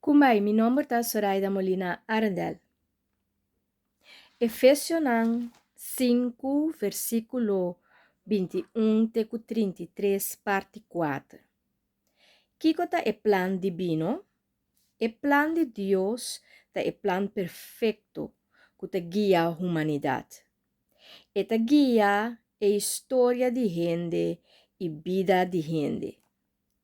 Kumbai, mi nomber ta Soraida Molina Arendel. Efesionan 5, versíkulo 21 te ku 33, parti 4. Kiko ta e plan dibino? E plan di Dios ta e plan perfekto ku ta guia humanidat. E ta guia e historia di hende i bida di hende.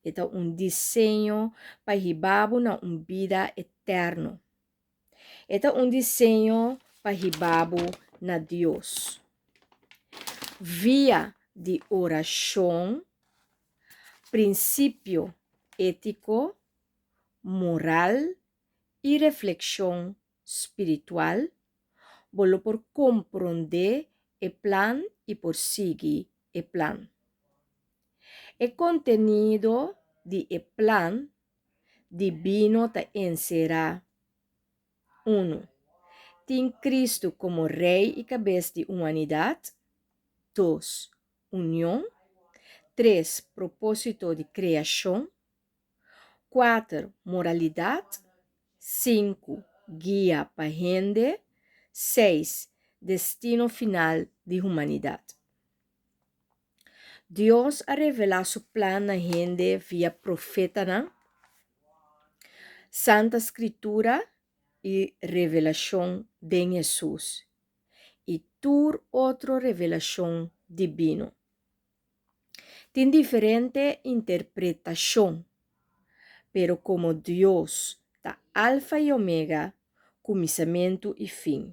E ta un diseño pa hiba bo na un bida eterno. E ta un diseño pa hiba bo na Dios. Via di orashon, prinsipio étiko, moral i reflekshon spiritual, bo lo por komprondé e plan i por sigui e plan. E kontenido di e plan dibino ta enserá, 1. Tin Kristu komo Rei i Kabes di humanidat. 2. Union. 3. Propósito di kreashon. 4. Moralidat. 5. Guia pa hende. 6. Destino final di humanidat. Dios a revelá su plan na hende via profetanan, Santa Skritura i revelashon den Hesus, i tur otro revelashon dibino. Tin diferente interpretashon, pero komo Dios ta Alfa i Omega, kuminsamentu i fin,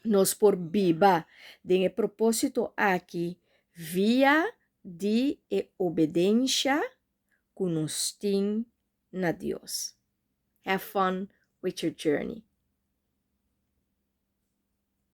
nos por biba den e propósito aki via di e obedensha ku nos tin na Dios. Have fun with your journey.